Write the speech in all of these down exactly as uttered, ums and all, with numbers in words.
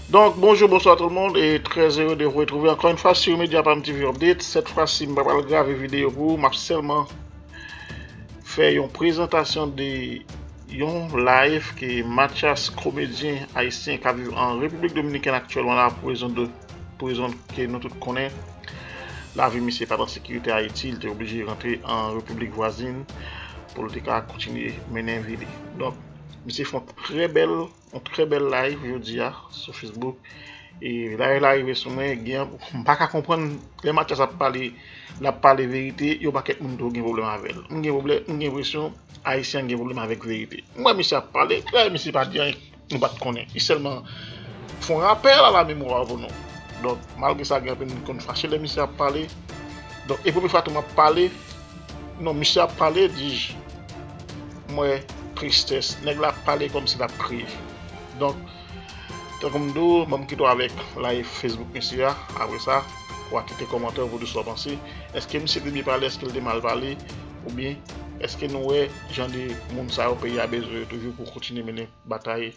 Donc, bonjour, bonsoir tout le monde et très heureux de vous retrouver encore une fois sur Media Palm T V Update. Cette fois-ci, m pa pral grave videyo pou ou, m ap sèlman fè yon prezantasyon de yon live ke Mathias, komedyen ayisyen k ap viv an Repiblik Dominikèn aktyèlman la, pou rezon de, pou rezon ke nou tout konnen, lavi misye pa t an sekirite Ayiti, li te oblije rantre an repiblik vwazin pou l te ka kontinye mennen vi li. Donk, misye fè yon trè bèl, yon trè bèl live jodi a sou Facebook. E live la rive sou mwen, gen, m pa ka konprann lè Mathias ap pale, l ap pale verite, yon pakèt moun tou gen pwoblèm avè l. M gen pwoblèm, m gen enpresyon Ayisyen gen pwoblèm avèk verite. M wè misye ap pale, klè misye pa di anyen nou pa t konnen. Li sèlman fè yon rapèl a la memwa pou nou. Donk, malgre sa, gen anpil moun ki konn fache lè misye ap pale. Donk, e premye fwa tou m ap pale, non, misye ap pale, di, m wè tristès. Nèg la ap pale kòmsi l ap kriye. Donk, tankou m di w, ban m kite w avèk live Facebook misye a. Apre sa, w a kite kòmantè w pou di sa w panse. Èske misye te byen pale? Èske l te mal pale? Oubyen, èske nou wè jan de moun sa yo peyi a bezwen yo toujou pou kontinye mennen batay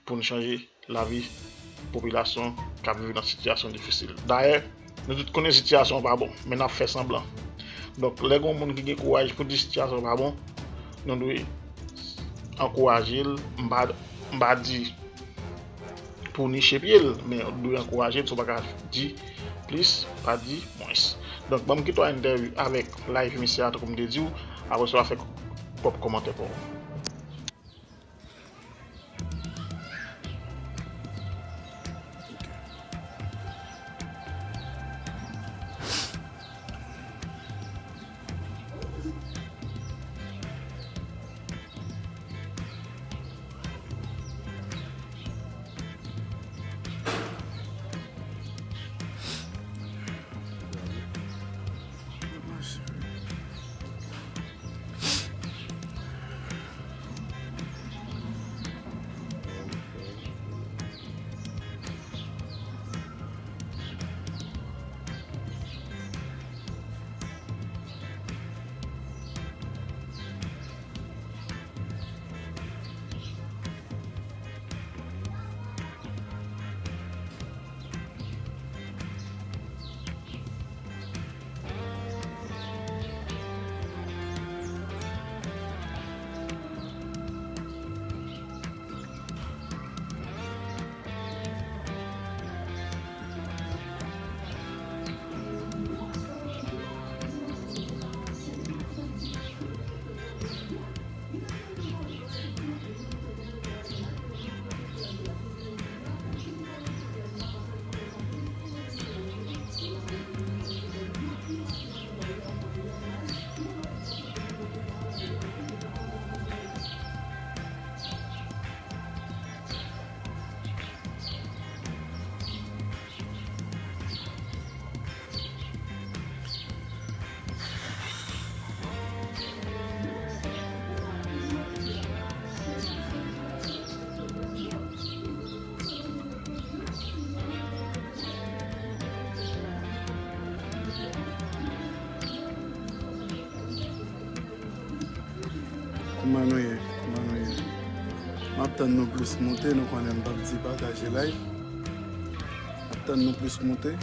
pou n chanje lavi popilasyon k ap viv nan sitiyasyon difisil? Dayè, nou tout konnen sitiyasyon an pa bon, men n ap fè sanblan. Donk, lè gen yon moun ki gen kouraj pou di sitiyasyon an pa bon, nou dwe ankouraje l. M pa, m pa di pou niche pye l, men ou dwe ankouraje l, si w pa ka di plis, pa di mwens. Donk, ban m kite w entèvyou avèk live misye a, tankou m te di w, apre sa w a fè pwòp kòmantè pa w. Kouman nou ye? Kouman nou ye? M ap tann nou plis moute, nou konnen m p ap di pataje live. M ap tann nou plis moute.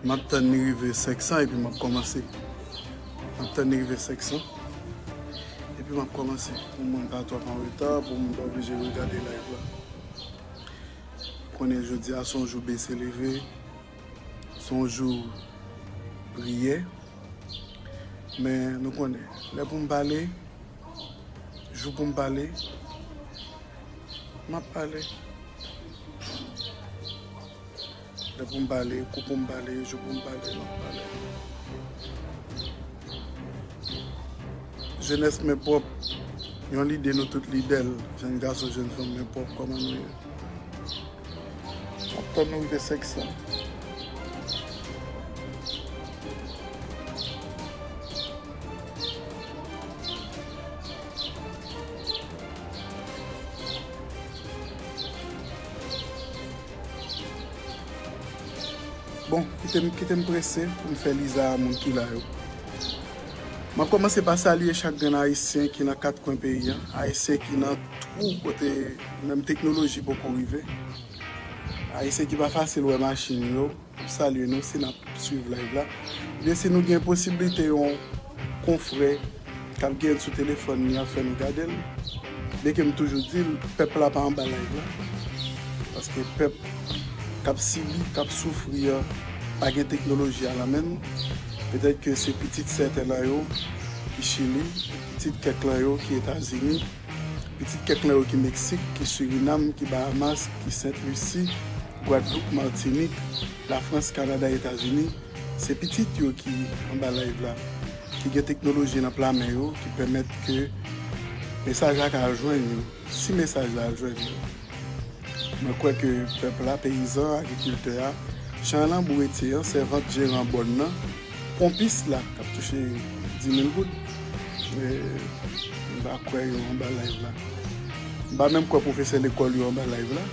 M ap tann li rive senk san epi m ap kòmanse. M ap tann li rive senk san epi m ap kòmanse. Pou moun pa twòp an reta, pou moun pa oblije regade live la. Konnen jodi a se yon jou bese leve, se yon jou priyè. Men nou konnen, lè pou m pale, jou pou m pale, m ap pale. Lè pou m pale, kou pou m pale, jou pou m pale, m ap pale. Jenès men pwòp, yon lide nou tout lide l, jenn gason, jenn fanm men pwòp, kòman nou ye? M ap tann nou rive senk san. Bon, kite m, kite m prese pou m fè lizay a moun ki la yo. M ap kòmanse pa salye chak grenn Ayisyen ki nan kat kwen peyi a, Ayisyen ki nan twou kote menm teknoloji poko rive, Ayisyen ki pa fasil wè machin yo. M salye nou si n ap swiv live la. Ebyen, si nou gen posiblite yon konfrè k ap gen l sou telefòn li an fè nou gade l, byenke m toujou di l, pèp la pa anba live la. Paske pèp k ap sibi, k ap soufri an, pa gen teknoloji a nan men l. Petèt ke se pitit sèten nan yo ki Chili, pitit kèk nan yo ki Etazini, pitit kèk nan yo ki Meksik, ki Sirinam, ki Bahamas, ki Sent Lisi, Gwadloup, Matinik, Lafrans, Kanada, Etazini. Se pitit yo ki anba live la, ki gen teknoloji nan pla men yo, ki pèmèt ke mesaj la ka al jwenn yo. Si mesaj la al jwenn yo, mwen kwè ke pèp la, peyizan, agrikiltè a, chan an, lanbou etye an, sèvant, jeran bòn nan, ponpis la k ap touche dis mil goud, e, m pa kwè yo anba live la. M pa menm kwè pwofesè lekòl yo anba live la.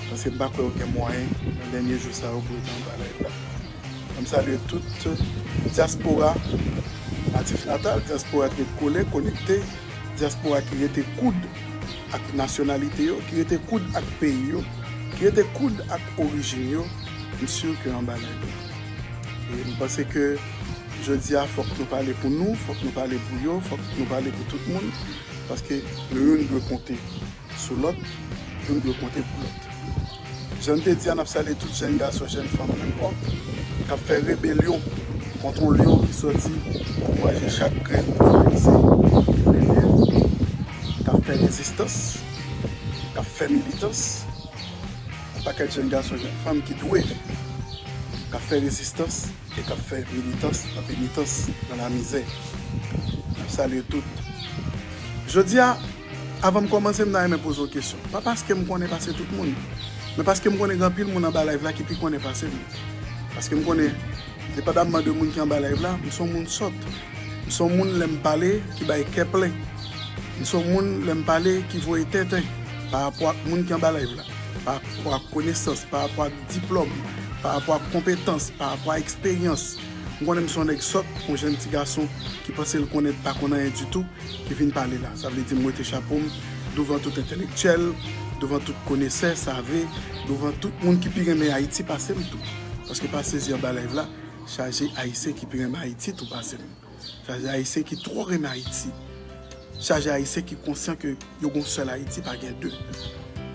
Paske m pa kwè yo gen mwayen nan dènye jou sa yo pou yo te anba live la. An m salye tout dyaspora natif natal, dyaspora ki ret kole, konekte, dyaspora ki rete koud ak nasyonalite yo, ki rete koud ak peyi yo, ki rete koud ak orijin yo, m si ke anba live la. E m panse ke jodi a, fòk nou pale pou nou, fòk nou pale pou yo, fòk nou pale pou tout moun, paske nou youn dwe konte sou lòt, youn dwe konte pou lòt. Jan n te di a, n ap salye tout jèn gason, jèn fanm, nenpòt, k ap fè rebelyon kont yon lyon ki sòti ankouraje chak grenn Ayisyen ki vle viv, k ap fè rezistans, k ap fè militans. Yon pakèt jèn gason, jèn fanm ki dwe viv, k ap fè rezistans e k ap fè militans nan penitans, nan lamizè. N ap salye tout. Jodi a, avan m kòmanse, m ta renmen poze w kesyon. Pa paske m konnen pase tout moun, men paske m konnen gen anpil moun anba live la ki pi konnen pase m. Paske m konnen, depandamman de moun ki anba live la, m se yon moun sòt. M se yon moun, lè m pale, ki bay kè plen. M se yon moun, lè m pale, ki voye tenten pa rapò ak moun ki anba live la, pa rapò ak konesans, pa rapò ak diplòm, pa rapò ak konpetans, pa rapò ak eksperyans. M konnen m se yon nèg sòt, yon jèn ti gason ki panse l konnen, pa konn anyen ditou, ki vin pale la. Sa vle di m wete chapo m douvan tout entèlektyèl, douvan tout konesè, save, douvan tout moun ki pi renmen Ayiti pase m tou. Paske pa sezi anba live la, chaje Ayisyen ki pi renmen Ayiti tou pase m. Chaje Ayisyen ki twò renmen Ayiti. Chaje Ayisyen ki konsyan ke yo gon sèl Ayiti, pa gen de.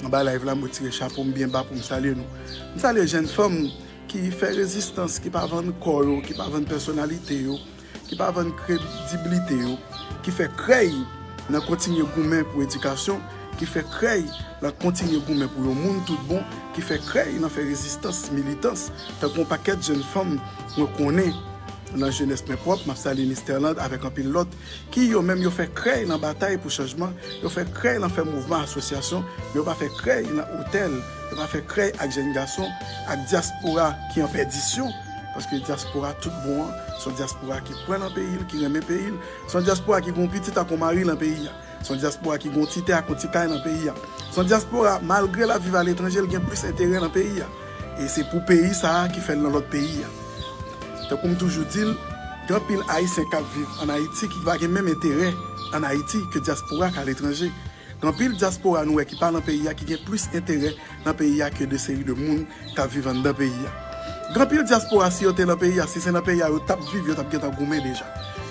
Anba live la, m retire chapo m byen ba pou m salye nou. M salye jèn fanm ki fè rezistans, ki pa vann kò yo, ki pa vann pèsonalite yo, ki pa vann krediblite yo, ki fè krèy nan kontinye goumen pou edikasyon, ki fè krèy nan kontinye goumen pou yon moun tout bon, ki fè krèy nan fè rezistans, militans, tankou yon pakèt jèn fanm mwen konnen nan Jenès Men Pwòp, m ap salye Misterland avèk anpil lòt, ki yo menm yo fè krèy nan batay pou chanjman, yo fè krèy nan fè mouvman asosyasyon, men yo pa fè krèy nan otèl, yo pa fè krèy ak jèn gason, ak dyaspora ki an pèdisyon, paske dyaspora tout bon an, se yon dyaspora ki kwè nan peyi l, ki renmen peyi l, se yon dyaspora ki gen yon pitit ak yon mari nan peyi a. Se yon dyaspora ki gen yon ti tè ak yon ti kay nan peyi a. Se yon dyaspora, malgre l ap viv aletranje, l gen plis enterè nan peyi a. E se pou peyi sa a ki fè l nan lòt peyi a. Tankou m toujou di l, gen anpil Ayisyen k ap viv ann Ayiti ki pa gen menm enterè ann Ayiti ke dyaspora k aletranje. Gen anpil dyaspora nou wè ki pa nan peyi a ki gen plis enterè nan peyi a ke de seri de moun k ap viv anndan peyi a. Gen anpil dyaspora, si yo te nan peyi a, si se nan peyi a yo t ap viv, yo t ap gentan goumen deja.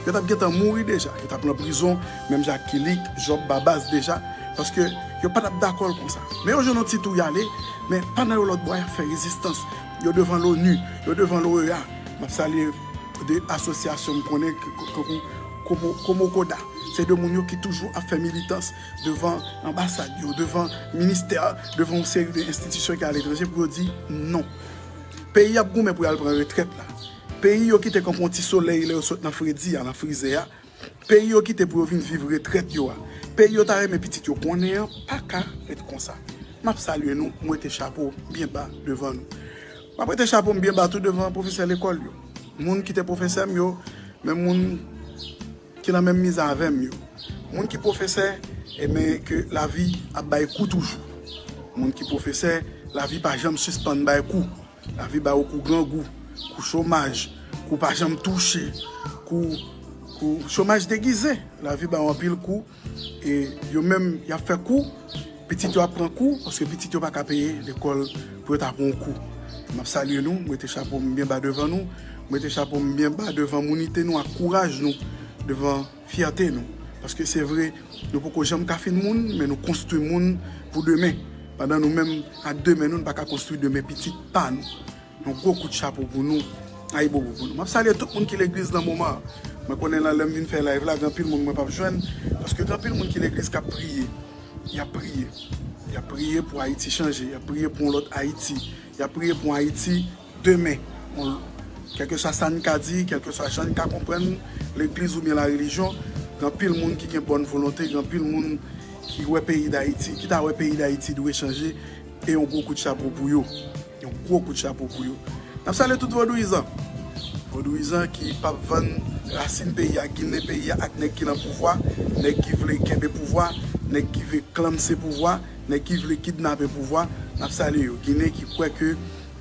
Yo t ap gentan mouri deja. Yo t ap nan prizon, menm jan ak Kilik, Jòb, Babas deja. Paske yo pa t ap dakò l konsa. Men yo jwenn yon ti tou y ale, men pandan yo lòt bò a, y ap fè rezistans. Yo devan Loni, yo devan l'OEA. M ap salye de asosyasyon m konnen k- k- k- Komo- Komokoda. Se de moun yo ki toujou ap fè militans devan anbasad yo, devan ministè, devan yon seri de enstitisyon ki aletranje pou yo di non. Peyi ap goumen pou y al pran retrèt la. Peyi yo kite kanpe yon ti solèy lè yo sot nan fredi a, nan frizè a. Peyi yo kite pou yo vin viv retrèt yo a. Peyi yo ta renmen pitit yo konnen an pa ka ret konsa. M ap salye nou, m wete chapo byen ba devan nou. M ap wete chapo m byen ba tou devan pwofesè lekòl yo. Moun ki te pwofesè m yo, men moun ki nan menm mizè avè m yo. Moun ki pwofesè, ebyen ke lavi ap bay kou toujou. Moun ki pwofesè, lavi pa janm sispann bay kou. Lavi ba w kou grangou, kou chomaj, kou pa janm touche, kou, kou chomaj degize. Lavi ba w anpil kou. E yo menm, y ap fè kou, pitit yo ap pran kou, paske pitit yo pa ka peye lekòl pou yo ta pran yon kou. M ap salye nou, m wete chapo m byen ba devan nou, m wete chapo m byen ba devan mounite nou ak kouraj nou, devan fyète nou. Paske se vre, nou poko janm ka fin moun, men nou konstwi moun pou demen. Pandan nou menm, ak de men nou, nou pa ka konstwi demen pitit pa nou. Yon gwo kout chapo pou nou. Ayibobo pou nou. M ap salye tout moun ki legliz nan moman an. Mwen konnen lan lè m vin fè live la, gen anpil moun mwen p ap jwenn. Paske gen anpil moun ki legliz k ap priye. Y ap priye. Y ap priye pou Ayiti chanje. Y ap priye pou yon lòt Ayiti. Y ap priye pou yon Ayiti demen. Yon- Kèlkeswa sa n ka di, kèlkeswa jan n ka konprann legliz oubyen la relijyon, gen anpil moun ki gen bòn volonte, gen anpil moun ki wè peyi Dayiti, ki ta wè peyi Dayiti dwe chanje, e yon gwo kout chapo pou yo. Yon gwo kout chapo pou yo. N ap salye tout vodouyizan. Vodouyizan ki p ap vann rasin peyi a, ginen peyi a ak nèg ki nan pouvwa, nèg ki vle kenbe pouvwa, nèg ki vle klanmse pouvwa, nèg ki vle kidnape pouvwa, n ap salye yo. Ginen ki kwè ke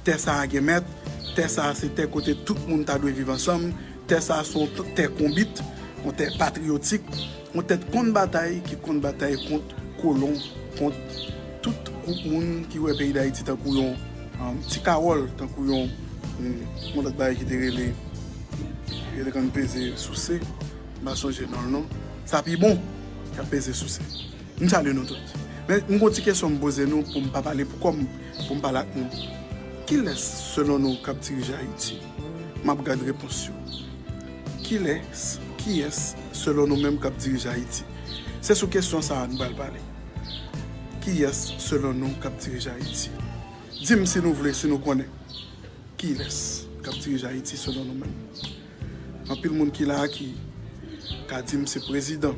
tè sa a gen mèt, tè sa a se tè kote tout moun ta dwe viv ansanm, tè sa a se yon t- tè konbit, yon tè patriyotik, yon tèt konn batay ki konn batay kont kolon, kont tout gwoup moun ki wè peyi Dayiti tankou yon um, ti kawòl, tankou yon um, yon lòt bagay ki te rele, yo te konn peze souse, m pa sonje non l non. Sa pi bon, y ap peze souse. M salye nou tout. Men m gon ti kesyon m poze nou pou m pa pale pou kò m, pou m pale ak nou. Kilès, selon nou, k ap dirije Ayiti? M ap gad repons yo. Kilès, kiyès, selon nou menm, k ap dirije Ayiti? Se sou kesyon sa a nou pral pale. Kiyès, selon nou, k ap dirije Ayiti? Di m si nou vle, si nou konnen. Kilès k ap dirije Ayiti selon nou menm? Anpil moun ki la a ki ka di m se prezidan.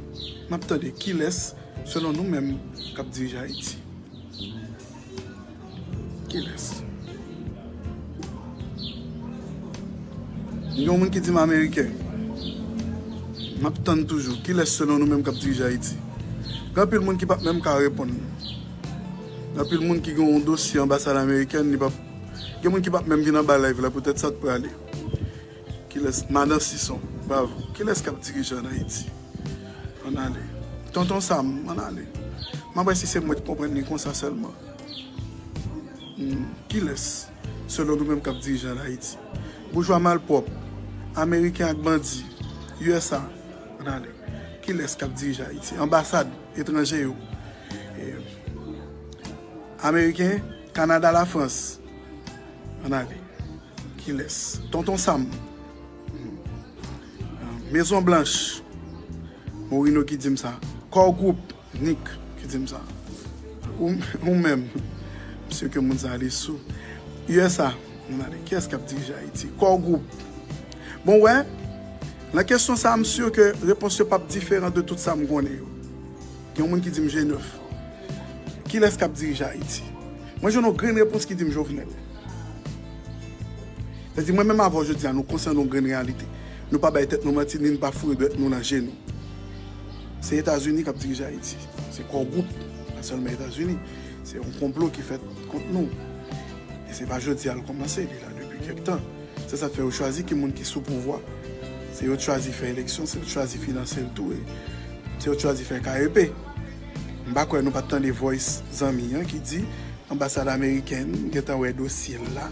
M ap tande kilès selon nou menm k ap dirije Ayiti? Kilès? Gen moun ki di m ameriken. M ap tann toujou. Kilès selon nou menm k ap dirije Ayiti? Gen anpil moun ki p ap menm ka reponn. Gen anpil moun ki gen yon dosye anbasad amerikèn, li p ap Gen moun ki p ap menm vin anba live la poutèt sa t prale. Kilès? Madan Sison, bravo. Kilès k ap dirije ann Ayiti? Ann ale. Tonton Sam, ann ale. M ap wè si se mwen k konprann li konsa sèlman. Hmm, kilès, selon nou menm, k ap dirije ann Ayiti? Boujwa malpwòp, Ameriken ak bandi, U S A, ann ale. Kilès k ap dirije Ayiti? Anbasad etranje yo. E, Ameriken, Kanada, Lafrans. Ann ale. Kilès? Tonton Sam. Mezon Blanch. Morino ki di m sa. Core Group, Nick ki di m sa. Ou, ou menm. M si ke moun sa li sou. U S A. Ann ale. Kiyès k ap dirije Ayiti? Core Group. Bon, wè, nan kesyon sa a, m si ke repons yo p ap diferan de tout sa m konnen yo. Gen yon moun ki di m G nèf. Kilès k ap dirije Ayiti? Mwen jwenn yon grenn repons ki di m Jovenel. Sa di, mwen menm avè w jodi a, nou konsyan de yon grenn reyalite. Nou pa bay tèt nou manti, ni n pa foure dwèt nou nan je nou. Se Etazini k ap dirije Ayiti. Se Core Group, pa sèlman Etazini. Se yon konplo ki fèt kont nou. E se pa jodi a l kòmanse, li la depi kèk tan. Se sa k fè yo chwazi ki moun ki sou pouvwa. Se yo t chwazi fè eleksyon, se yo t chwazi finanse l tou. E se yo t chwazi fè K E P. M pa kwè nou pa t tande voice zanmi an ki di anbasad amerikèn gentan wè dosye l la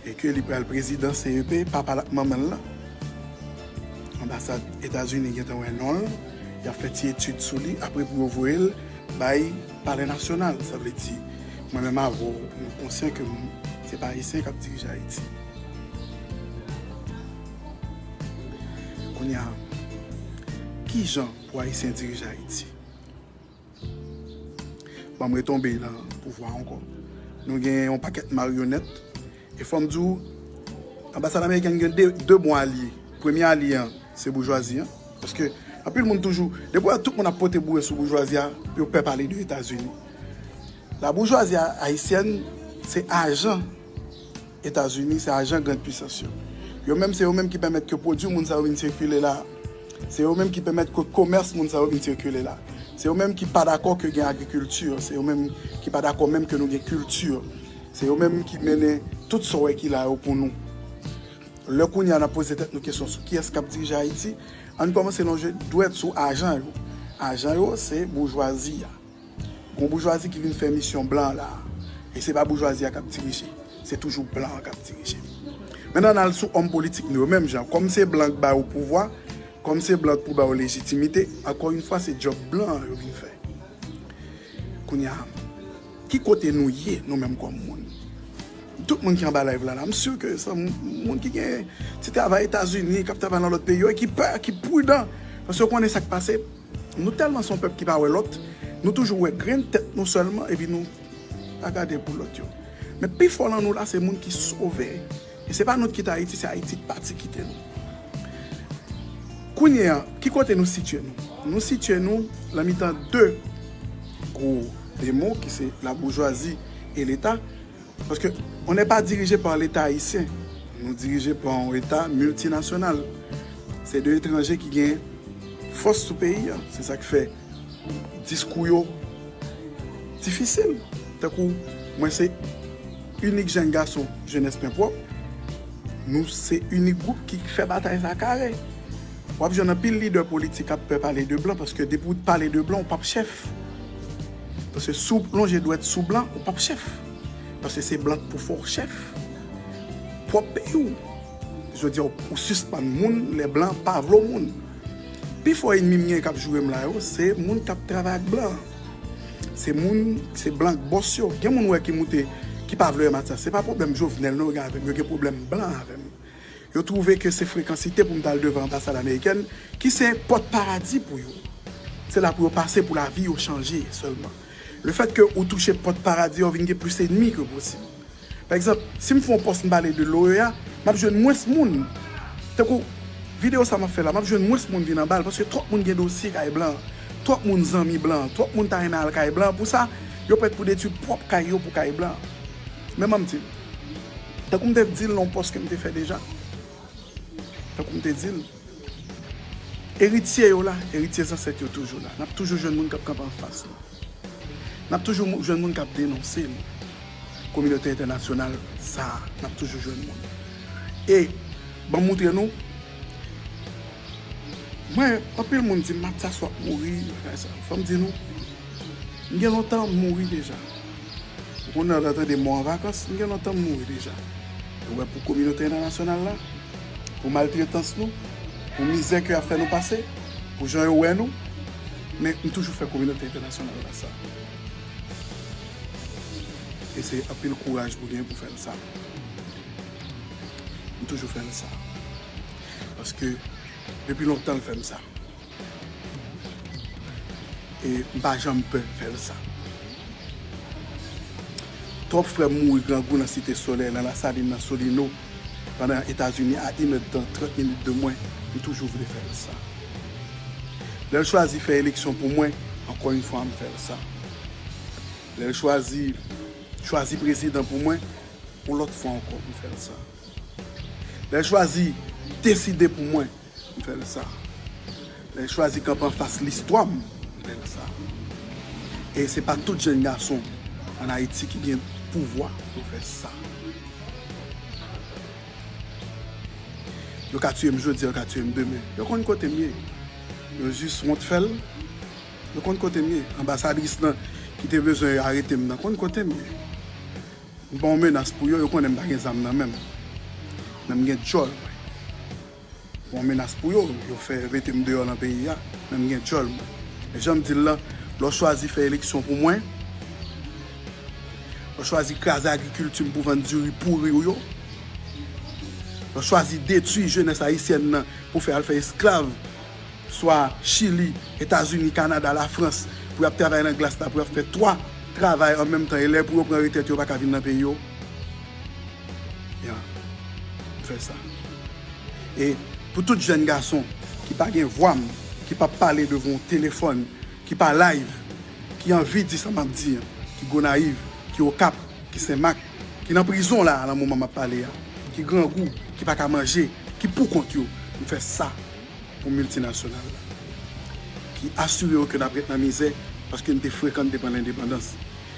e ke li pral prezidan C E P, papa l ak manman l lan. Anbasad Etazini gentan wè non l, y ap fè ti etid sou li, apre pou yo voye l bay Palè Nasyonal. Sa vle di, mwen menm avè w, nou konsyan ke m- se pa Ayisyen k ap dirije Ayiti. Kounye a, ki jan pou Ayisyen dirije Ayiti? Ban m retonbe nan pouvwa ankò. Nou gen yon pakèt maryonèt. E fò m di w, anbasad amerikèn gen de, de bon alye. Premye alye a, se boujwazi a. Paske anpil moun toujou, depi w wè tout moun ap pote boure sou boujwazi a, yo pè pale de Etazini. Laboujwazi a- ayisyèn, se ajan Etazini, se ajan grann pisans yo. Yo menm, se yo menm ki pèmèt ke pwodui moun sa yo vin sikile la. Se yo menm ki pèmèt ke komès moun sa yo vin sikile la. Se yo menm ki pa dakò ke gen agrikilti. Se yo menm ki pa dakò menm ke nou gen kilti. Se yo menm ki mennen tout sa w wè ki la yo pou nou. Lè kounye a n ap poze tèt nou kesyon sou kiyès k ap dirije Ayiti, ann kòmanse lonje dwèt sou ajan yo. Ajan yo, se boujwazi a. Gon boujwazi ki vin fè misyon blan la. E se pa boujwazi a k ap dirije. Se toujou blan an k ap dirije. Mentnan, n al sou òm politik nou yo menm jan. Kòm se blan k ba yo pouvwa, kòm se blan k pou ba yo lejitimite, ankò yon fwa, se djòb blan an yo vin fè. Kounye a, ki kote nou ye, nou menm kòm moun? Tout moun ki anba live la, la, m si ke se moun ki gen ti travay Etazini, k ap travay nan lòt peyi yo, e ki pè, ki pridan, paske yo konnen sa k pase. Nou tèlman se yon pèp ki pa wè lòt, nou toujou wè grenn tèt nou sèlman, epi nou pa gade pou lòt yo. Men pifò nan nou la, se moun ki sove. E se pa nou ki kite Ayiti, se Ayiti k pati kite nou. Kounye a, ki kote nou sitiye nou? Nou sitiye nou nan mitan de gwo demon, ki se laboujwazi e Leta. Paske on n'est pas dirigé par l'État haïtien. Nou dirije pa yon Leta miltinasyonal. Se de etranje ki gen fòs sou peyi a. Se sa k fè diskou yo difisil. Tankou mwen se inik jèn gason Jenès Pèpwòp, nou se inik gwoup ki fè batay sa kare. W ap jwenn anpil lidè politik ap pè pale de blan, paske depi w pale de blan, w p ap chèf. Paske si w lonje dwèt sou blan, w p ap chèf. Paske se blan k pou fè w chèf pwòp peyi w. Jodi a, ou sispann moun lè blan pa vle w moun. Pifò ènmi m gen k ap joure m la yo, se moun k ap travay ak blan. Se moun, se blan k bòs yo. Gen moun wè ki moute, ki pa vle wè Mathias. Se pa pwoblèm Jovenel non yo gen avè m, yo gen pwoblèm blan avè m. Yo twouve ke se frekansite pou m t al devan anbasad amerikèn, ki se pòt paradi pou yo. Se la pou yo pase pou lavi yo chanje sèlman. Lefètke ou touche pòt paradi a, ou vin gen plis ènmi ke posib. Pa egzanp, si m fè yon pòs m pale de l'OEA, m ap jwenn mwens moun. Tankou videyo sa m ap fè la, m ap jwenn mwens moun vin anba l, paske twòp moun gen dosye kay blan, twòp moun zanmi blan, twòp moun ta renmen al kay blan. Pou sa, yo prèt pou detwi pwòp kay yo pou kay blan. Men ban m di l, tankou m te di l nan yon pòs ke m te fè deja, tankou m te di l, eritye yo la, eritye zansèt yo toujou la. N ap toujou jwenn moun k ap kanpe anfas nou. N ap toujou mou- jwenn moun k ap denonse nou. Kominote entènasyonal sa a, n ap toujou jwenn moun. E, ban m moutre nou, mwen, anpil moun di m, Mathias w ap mouri, bagay sa. Fò m di nou, m gen lontan m mouri deja. Ou konnen lè w tande mò an vakans, m gen lontan m mouri deja. Ou wè, pou kominote entènasyonal la, pou maltretans nou, pou mizè ke y ap fè nou pase, pou jan yo wè nou, men m toujou fè kominote entènasyonal la sa. E se anpil kouraj pou gen pou fè l sa. M toujou fè l sa. Paske depi lontan l fè m sa. E m pa janm pè fè l sa. Twòp frè m mouri grangou nan Site Solèy, nan Lasalin, nan Solino, pandan Etazini a inèdtan trant minit de mwen, m toujou vle fè l sa. Lè l chwazi fè eleksyon pou mwen, ankò yon fwa m fè l sa. Lè l chwazi, chwazi prezidan pou mwen, yon lòt fwa ankò, m fè l sa. Lè l chwazi deside pou mwen, m fè l sa. Lè l chwazi kanpe anfas listwa m, m fè l sa. E se pa tout jèn gason ann Ayiti ki gen pouvwa pou fè sa. Yo ka tiye m jodi a, yo ka tiye m demen. Yo konn kote m ye. Yo jis wont fè l. Yo konn kote m ye. Anbasadris lan ki te bezwen arete m nan konn kote m ye. M pa yon menas pou yo, yo konnen m pa gen zam nan men m. Men m gen djòl mwen. M pa yon menas pou yo, yo fè mete m deyò nan peyi a, men m gen djòl mwen. E jan m di l lan, lè w chwazi fè eleksyon pou mwen, lè w chwazi kraze agrikilti m pou vann diri pouri w yo, Yo chwazi detwi jenès ayisyèn nan pou fè al fè esklav, swa Chili, Etazini, Kanada, Lafrans, pou y ap travay nan glas la, pou y ap fè twa travay an menm tan, e lè pou yo pran retrèt, yo pa ka vin nan peyi yo. Ya, m fè sa. E pou tout jèn gason ki pa gen vwa m, ki p ap pale devan yon telefòn, ki pa live, ki anvi di sa m ap di an, ki Gonayiv, ki Okap, ki Senmak, ki nan prizon la a nan moman m ap pale a, ki grangou, ki pa ka manje, ki poukont yo, m fè sa pou miltinasyonal la. Ki asire yo ke n ap ret nan mizè paske n te frekan, n te pran lendepandans.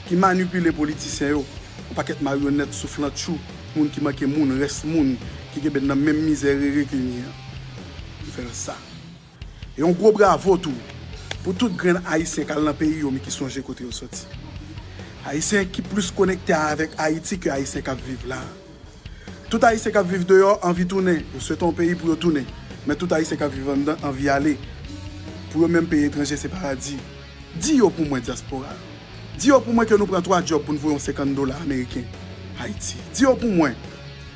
Ki manipile politisyen yo, yon pakèt maryonèt souflantchou, moun ki manke moun, rès moun, ki kenbe n nan menm mizè rere ke n ye an. M fè l sa. E yon gwo bravo tou pou tout grenn Ayisyen k al nan peyi yo, men ki sonje kote yo soti. Ayisyen ki plis konekte avèk Ayiti ke Ayisyen k ap viv la. Tout Ayisyen k ap viv deyò anvi tounen, yo swete yon peyi pou yo tounen. Men tout Ayisyen k ap viv anndan anvi ale. Pou yo menm, peyi etranje se paradi. Di yo pou mwen, dyaspora. Di yo pou mwen ke nou pran twa djòb pou n voye yon senkant dola ameriken Ayiti. Di yo pou mwen.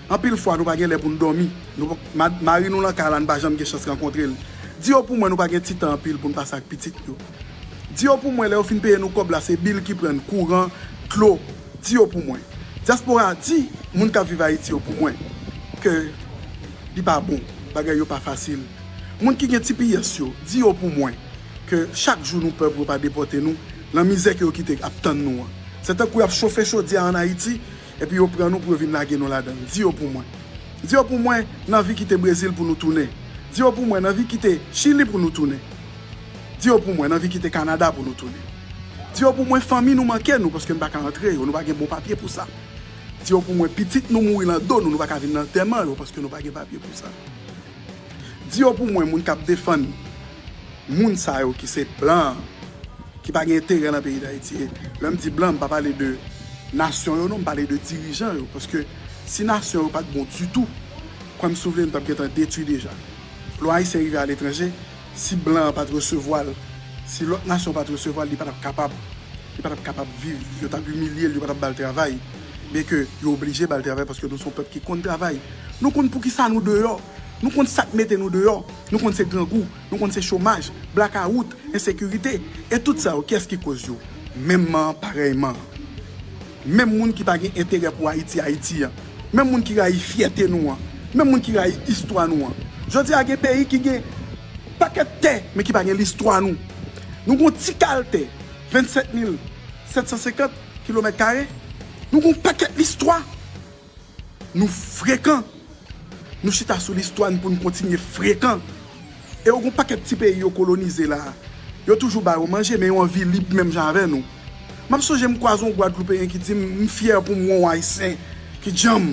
Anpil fwa, nou pa gen lè pou n dòmi. Nou, ma-, mari nou nan kay la, n pa janm gen chans rankontre l. Di yo pou mwen, nou pa gen ti tan anpil pou n pase ak pitit yo. Di yo pou mwen, lè yo fin peye nou kòb la, se bil ki pran n, kouran, dlo. Di yo pou mwen. Dyaspora, di moun k ap viv Ayiti yo pou mwen ke li pa bon, bagay yo pa fasil. Moun ki gen T P S yo, di yo pou mwen ke chak jou nou pè pou yo pa depòte nou, nan mizè ke yo kite ap tann nou an. Se tankou y ap chofe chodyè ann Ayiti, epi yo pran nou pou yo vin lage nou ladan l. Di yo pou mwen. Di yo pou mwen, n anvi kite Brezil pou nou tounen. Di yo pou mwen, n anvi kite Chili pou nou tounen. Di yo pou mwen, n anvi kite Kanada pou nou tounen. Di yo pou mwen, fanmi nou manke nou paske n pa ka antre yo, nou pa gen bon papye pou sa. Di yo pou mwen, pitit nou mouri nan do nou, nou pa ka vin nan antèman yo paske nou pa gen papye pou sa. Di yo pou mwen, moun k ap defann moun sa yo ki se blan an, ki pa gen enterè nan peyi Dayiti. E lè m di blan, m pa pale de nasyon yo non, m pale de dirijan yo. Paske si nasyon yo pa t bon ditou, kwè m si w vle, n t ap gentan detwi deja. Lè yon Ayisyen rive aletranje, si blan an pa t resevwa l, si lòt nasyon pa t resevwa l, li pa t ap kapab. Li pa t ap kapab viv. Yo t ap imilye l, yo pa t ap ba l travay. Byenke yo oblije ba l travay paske nou se yon pèp ki konn travay. Nou konn poukisa nou deyò. Nou konn sa k mete nou deyò. Nou konn se grangou. Nou konn se chomaj, blakawout, ensekirite. E tout sa yo, kiyès ki koz yo? Menmman an, parèyman an. Menm moun ki pa gen enterè pou Ayiti, Ayiti an. Menm moun ki rayi fyète nou an. Menm moun ki rayi istwa nou an. Jodi a, gen peyi ki gen pakèt tè, men ki pa gen listwa nou. Nou gen yon ti kal tè, vennsenk mil sèt san senkant kilomèt kare. Nou gen yon pakèt listwa. Nou frekan. Nou chita sou listwa n pou n kontinye frekan. E yo gen yon pakèt ti peyi yo kolonize la. Yo toujou ba yo manje, men yo anvi lib menm jan avè nou. M ap sonje m kwaze yon Gwadloupeyen ki di m, m fyè pou m wè yon Ayisyen ki djanm.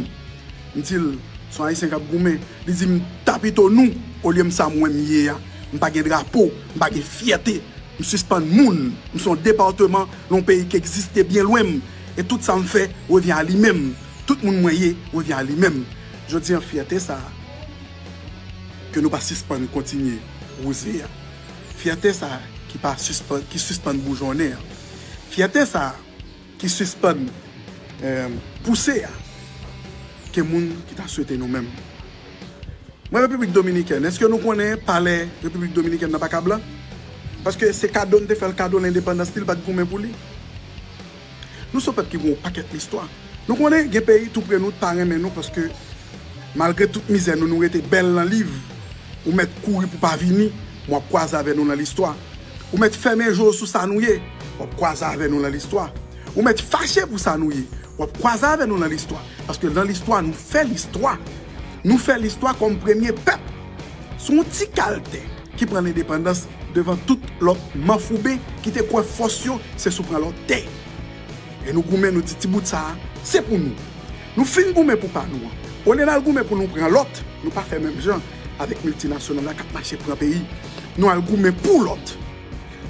M di l, se yon Ayisyen k ap goumen. Li di m, ta pito nou, olye m sa m wè m ye a. M pa gen drapo, m pa gen fyète. M sispann moun. M se yon depatman nan yon peyi ki egziste byen lwen m. E tout sa m fè revyen a li menm. Tout moun mwen ye revyen a li menm. Jodi an, fyète sa a, ke nou pa sispann kontinye wouze a. Fyète sa a ki pa sispann, ki sispann boujonnen an. Fyète sa a ki sispann, eh, pouse a, gen moun ki ta swete nou menm. Mwen Repiblik Dominikèn, èske nou konnen palè Repiblik Dominikèn nan pa ka blan? Paske se kado n te fè l kado lendepandans li, l pa t goumen pou li. Nou se yon pèp ki gen yon pakèt listwa. Nou konnen gen peyi tou pre nou t pa renmen nou paske malgre tout mizè nou, nou rete bèl nan liv. Ou mèt kouri pou pa vini, men w ap kwaze avè nou nan listwa. Ou mèt fèmen je w sou sa nou ye, w ap kwaze avè nou nan listwa. Ou mèt fache pou sa nou ye, w ap kwaze avè nou nan listwa. Paske nan listwa, nou fè listwa. Nou fè listwa kòm premye pèp sou yon ti kal tè ki pran lendepandans devan tout lòt manfouben ki te kwè fòs yo se sou pran lòt tè. E nou goumen, nou di ti bout sa a, se pou nou. Nou fin goumen pou pa nou an. Olye n al goumen pou nou pran lòt, nou pa fè menm jan avèk miltinasyonal la k ap mache pran peyi. Nou al goumen pou lòt.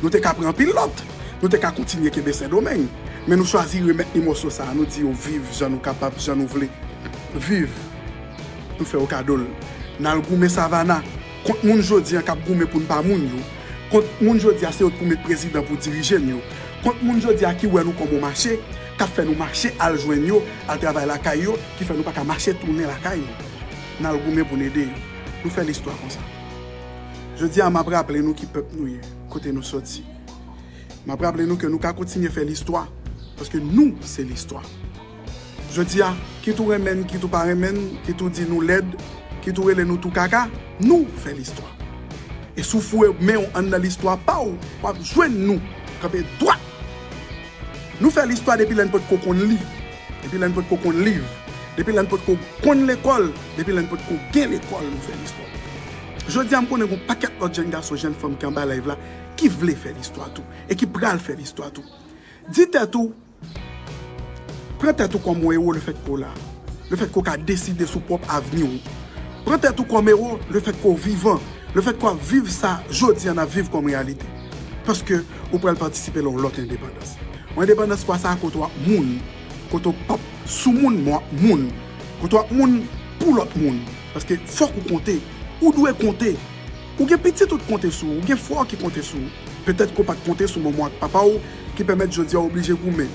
Nou te ka pran anpil lòt. Nou te ka kontinye kenbe Sendomeng. Men nou chwazi remèt li mòso sa a. Nou di yo viv jan nou kapab, jan nou vle. Viv. Nou fè yo kado l. N al goumen Savana kont moun jodi an k ap goumen pou n pa moun yo. Kont moun jodi a se yo k pou met prezidan pou dirije n yo. Kont moun jodi a ki wè nou kòm yon mache, k ap fè nou mache al jwenn yo, al travay lakay yo, ki fè nou pa ka mache tounen lakay nou. n al goumen pou n ede yo. Nou fè listwa konsa. Jodi a, m ap raple nou ki pèp nou ye, kote nou soti. M ap raple nou ke nou ka kontinye fè listwa, paske nou se listwa. Jodi a, kit ou renmen n, kit ou pa renmen n, kit ou di nou lèd, kit ou rele nou tou kaka, nou fè listwa. E si w foure men w anndan listwa pa w, w ap jwenn nou kanpe dwat. Nou fè listwa depi lè n potko konn li, depi lè n potko konn liv, depi lè n potko konn lekòl, depi lè n potko gen lekòl, nou fè listwa. Jodi a, m konnen gen yon pakèt lòt jèn gason, jèn fanm ki anba live la, ki vle fè listwa tou, e ki pral fè listwa tou. Di tèt ou, pran tèt ou kòm yon ewo lefètke w la, lefètke w ka deside sou pwòp avni w. Pran tèt ou kòm ewo lefètke w vivan, lefètke w ap viv sa jodi a n ap viv kòm reyalite. Paske ou pral patisipe nan yon lòt endepandans. Yon endepandans fwa sa a kote w ap moun, kote w p ap sou moun, men w ap moun, kote w ap moun pou lòt moun. Paske fòk ou konte, ou dwe konte. Ou gen pitit ou t konte sou ou, ou gen frè w ki konte sou ou. Petèt ke w pa t konte sou manman w ak papa w ki pèmèt jodi a w oblije goumen.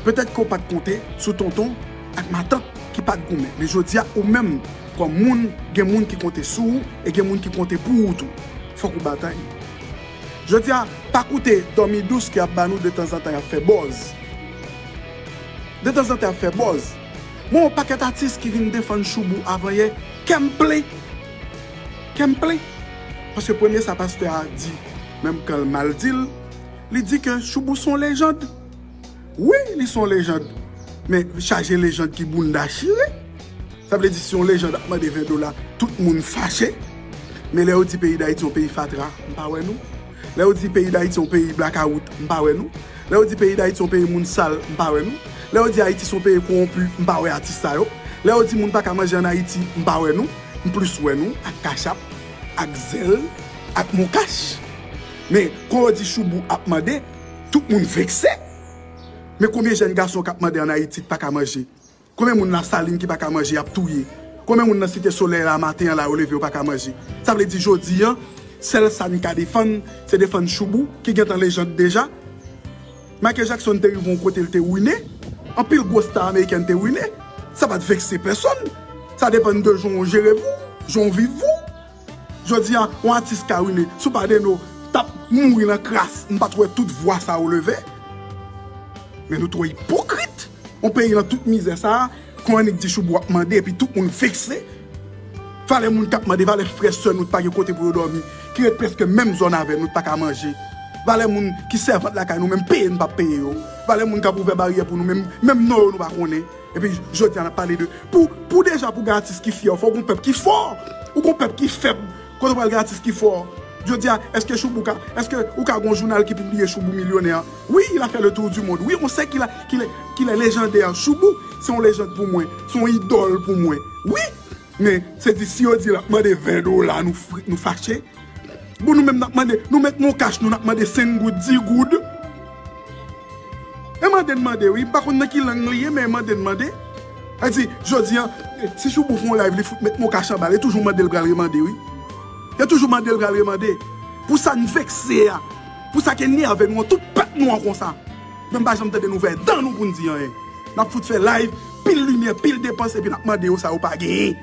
Petèt ke w pa t konte sou tonton ak matant ki pa t goumen. Men jodi a, ou menm, kòm moun, gen moun ki konte sou ou e gen moun ki konte pou ou tou. Fòk ou batay. Jodi a, pa koute dòmi dous ke y ap ba nou detanzantan, y ap fè buzz. Detanzantan, y ap fè buzz. Mwen wè yon pakèt atis ki vin defann Shoubou avanyè, kè m plen. Kè m plen. Paske premye sa pastè a di, menm kan l mal di l, li di ke Shoubou se yon lejand. Wi, li se yon lejand. Men chaje lejand ki bounda chire. Sa vle di si yon lejand ap mande ven dola, tout moun fache. Men lè yo di peyi Dayiti yon peyi fatra, m pa wè nou. Lè yo di peyi Dayiti yon peyi blakawout, m pa wè nou. Lè yo di peyi Dayiti yon peyi moun sal, m pa wè nou. Lè yo di Ayiti se yon peyi kowonpi, m pa wè atis sa yo. Lè yo di moun pa ka manje ann Ayiti, m pa wè nou. M plis wè nou ak Cash App, ak Zelle, ak Moncash. Men, kon yo di Shoubou ap mande, tout moun vekse. Men konbyen jèn gason k ap mande ann Ayiti k pa ka manje? Konbyen moun Lasalin ki pa ka manje, y ap touye? Konbyen moun nan Site Solèy la, maten an la, yo leve, yo pa ka manje? Sa vle di jodi a, sèl sa n ka defann, se defann Shoubou, ki gentan lejand deja. Michael Jackson te rive yon kote, l te wine. Anpil gwo sta amerikèn te wine. Sa pa t vekse pèsonn. Sa depann de jan w jere vi w, jan w viv vi w. Jodi a, yon atis ka wine. Si w pa Deno, t ap mouri nan kras, m pa t wè tout vwa sa yo leve. Men nou twò ipokrit. Yon peyi nan tout mizè sa a, kon annik di Shoubou ap mande, epi tout moun vekse. Valè moun k ap mande, valè frè sè nou t pa gen kote pou yo dòmi, ki ret prèske menm zòn avè nou, t pa ka manje. Valè moun ki sèvant lakay nou, menm peye n p ap peye yo. Valè moun k ap ouvè baryè pou nou, menm, menm non yo nou pa konnen. Epi jodi a n ap pale de, pou, pou deja pou gen atis ki fyè, fò w gen yon pèp ki fò, ou gen yon pèp ki fèb, kote w pral gen atis ki fò. Jodi a, èske Shoubou ka, èske ou ka gen yon jounal ki pibliye Shoubou milyonè? Oui, il a fait le tour du monde. Oui, on sait qu'il a, qu'il est, qu'il est légendaire. Shoubou, se yon lejand pou mwen, se yon idòl pou mwen. Wi, men se di si yo di l ap mande ven dola, nou fri, nou fache. Bon, nou menm n ap mande, nou met Moncash, nou n ap mande senk goud, dis goud. E mande n mande, wi. M pa konn nan ki lang li ye, men mande n mande. Sa di, jodi a, si Shoubou fè yon live, li fout met Moncash anba l, e toujou mande l pral remande, wi. E toujou mande l pral remande. Pou sa n vekse a, pou sa k enève nou an, tout pèp nou an konsa. Men m pa janm tande n ouvè dan nou pou n di anyen. N ap fout fè live, pil limyè, pil depans, epi n ap mande yo sa yo pa genyen.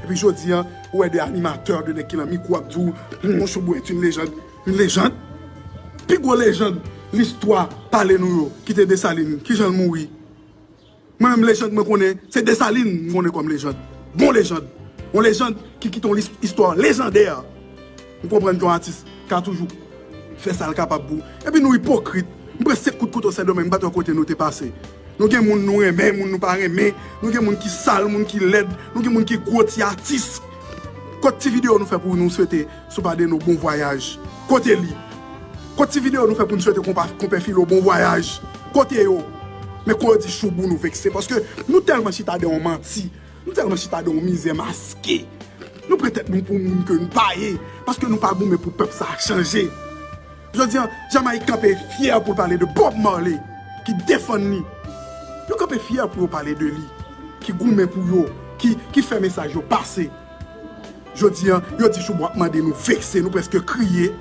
Epi jodi a, ou wè de animatè, de nèg ki nan mikwo ap di w, "Mon Shoubou est une légende." Une légende? Pi gwo lejand listwa pale nou yo, ki te Desalin, kijan l mouri? Mwen menm lejand mwen konnen, se Desalin m konnen kòm lejand. Bon lejand. Yon lejand ki kite yon lis-, istwa lejandè. M konprann ke yon atis ka toujou fè sa l kapab pou. Epi nou ipokrit. M pran senk kout kouto Sendomeng, m pa t wè kote nou te pase. Nou gen moun nou renmen, moun nou pa renmen. Nou gen moun ki sal, moun ki lèd. Nou gen moun ki gwo ti atis. Kot ti videyo nou fè pou nou swete Sopadeno bon vwayaj? Kote li? Kot ti videyo nou fè pou nou swete konpa, konpè Filo bon vwayaj? Kote yo? Men kon yo di Shoubou nou vekse. Paske nou tèlman chita de yon manti. Nou tèlman chita de yon mizè maske. Nou pran tèt nou pou moun ke nou pa ye. Paske nou pa goumen pou pèp sa a chanje. Jodi a, Jamayik kanpe fyè pou l pale de Bob Marley, ki defann li. Yo kanpe fyè pou yo pale de li, ki goumen pou yo, ki, ki fè mesaj yo pase. Jodi a, yo di Shoubou ap mande, nou vekse, nou prèske kriye.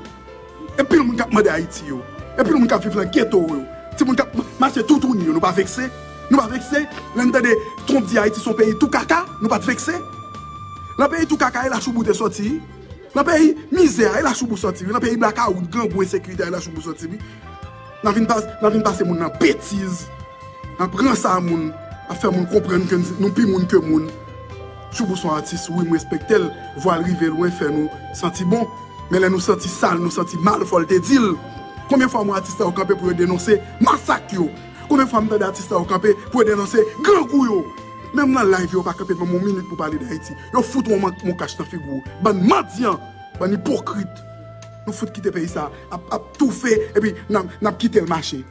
E pil moun k ap mande Ayiti yo. E pil moun k ap viv nan geto yo. Timoun k ap mache toutouni yo, nou pa vekse? Nou pa vekse? Lè n tande Trump di Ayiti se yon peyi tou kaka, nou pa t vekse? Nan peyi tou kaka, e la Choubou te sòti. Nan peyi mizè a, e la Choubou sòti. Nan peyi blakawout, grangou, ensekirite a, e la Choubou sòti. N ap vin pas, n ap vin pase moun nan betiz. N ap ranse a moun, ap fè moun konprann ke nou pi moun ke moun. Choubou se yon atis, wi, m respekte l. Vwa l rive lwen, fè nou santi bon. Men lè nou santi sal, nou santi mal, fò l te di l. Konbyen fwa m wè atis sa yo kanpe pou yo denonse masak yo? Konbyen fwa m tande atis sa yo kanpe pou yo denonse grangou yo? Menm nan live yo, yo pa kanpe ban m yon minit pou pale d Ayiti. Yo fout yon man-, yon kach nan figi w. Bann mandyan, bann ipokrit. Nou fout kite peyi sa ap, ap toufe, epi n ap, n ap kite l mache.